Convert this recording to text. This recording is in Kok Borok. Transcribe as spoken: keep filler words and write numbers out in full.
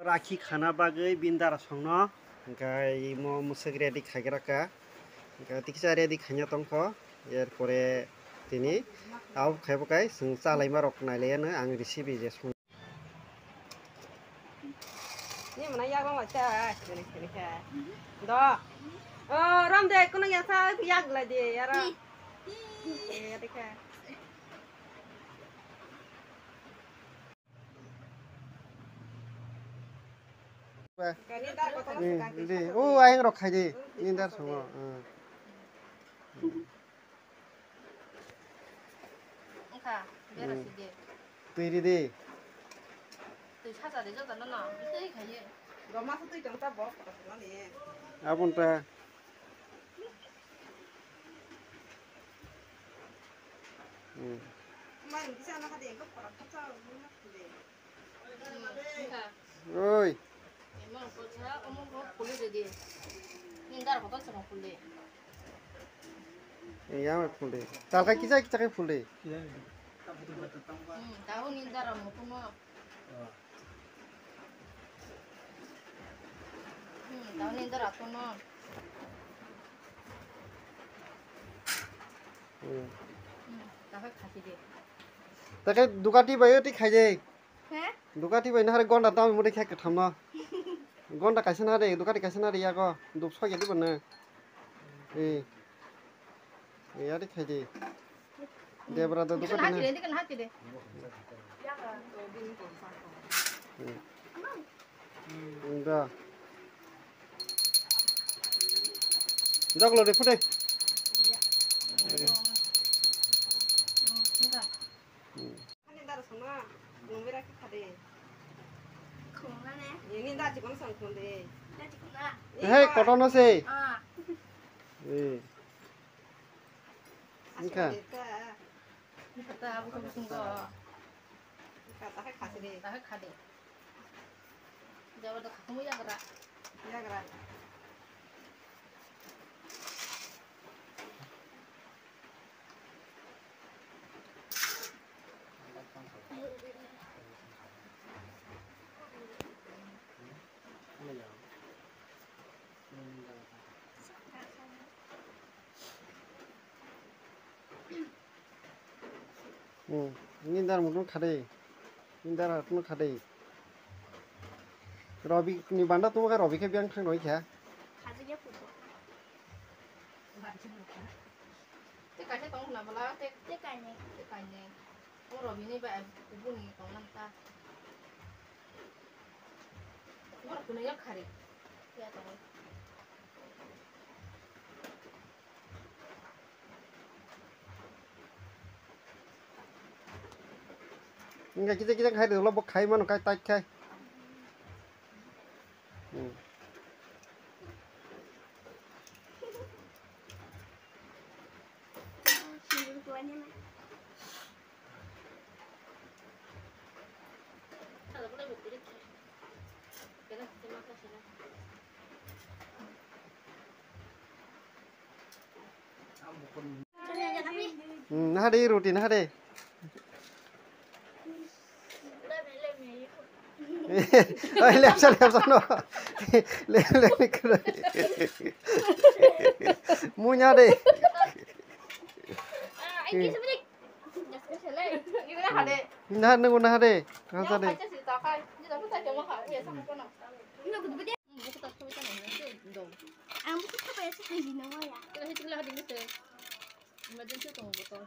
Rakhi khana bagwi bini dara songno, hwnkhe imo mwswk ready khaigra kha, hwnkhe tiksa ready khaina tongkho, erpore tini abo khaibo kai chwng chalaima rok nailaiyano ang recipe je song. Ni mana yak rong lai ta, sini sini kha. Do. O, ram de, kono ya sa yak lai de, yara. Ni. Eh, ya de kha. Kani dar ko tong Hmm, se ka di. O, ayang rok khai di. Ni dar songo. Hmm. Wngkha, bera Hmm. sidi. Twi ridi. Twi sacha de joto no no, twi khaye. Roma sa twi tong ta bo, kotor no ni. Abon ta. Hmm. Mai bisa na ka de, ko kotor ta sa, no na de. Oi. Emang kotha, omo ko phuli de di. Nindar hoto sama phuli. Iya, mai phuli. Talka kisa kisa kai phuli. Hmm, tahu nindar mo kuno. Hmm, tahu nindar atuno. Hmm. Hmm, tahu khasi de. Takai Ducati bai oti khai de. He? Ducati bai nahare gonda tamo mudi khe kwtham no. Gonda kaisa nahare, Ducati kaisa nahare yago. Duk soi gedi bana. Eh. Eh, yari khai di. Debra da Ducati na. Hati de, hati de. Hmm. Da. Jok lo de phude. Hmm. Ani dara songna, nung bera khe khade. Khungna ne? Ini da chikon song khunde. Da chikon na? Hei, kotono se. Ah. Eh. Asal Ika. Deta. Kata abu khusungo. Kata hai khasi de. Kata hai khade. Jawab da khamu yagra. Yagra. Hmm, ini dar mukung khade. Ini dar mukung khade. Robi ni banda tu ka Robi ke biang thang noi kha. Khajik ya puto. Te kaisa tong na bala te. Te kaine. Te kaine. O Robi ni ba kubuni tong nan ta. Mor kunai ya khari. Ya tong. Enggak, kita, kita khai dulu, bok khai mano, khai, tai khai. Hmm. Hmm, nahade roti nahade. Oi, lepsa, lepsa, no. Le, le, le, kro. Munya de. Nah, nunggu nahade. Kasa de. Ang buku tak sampai sana, nanti dong. Ang buku tak payah sih, di sini ya. Kita sih, kita di sini. Emergency tong botol.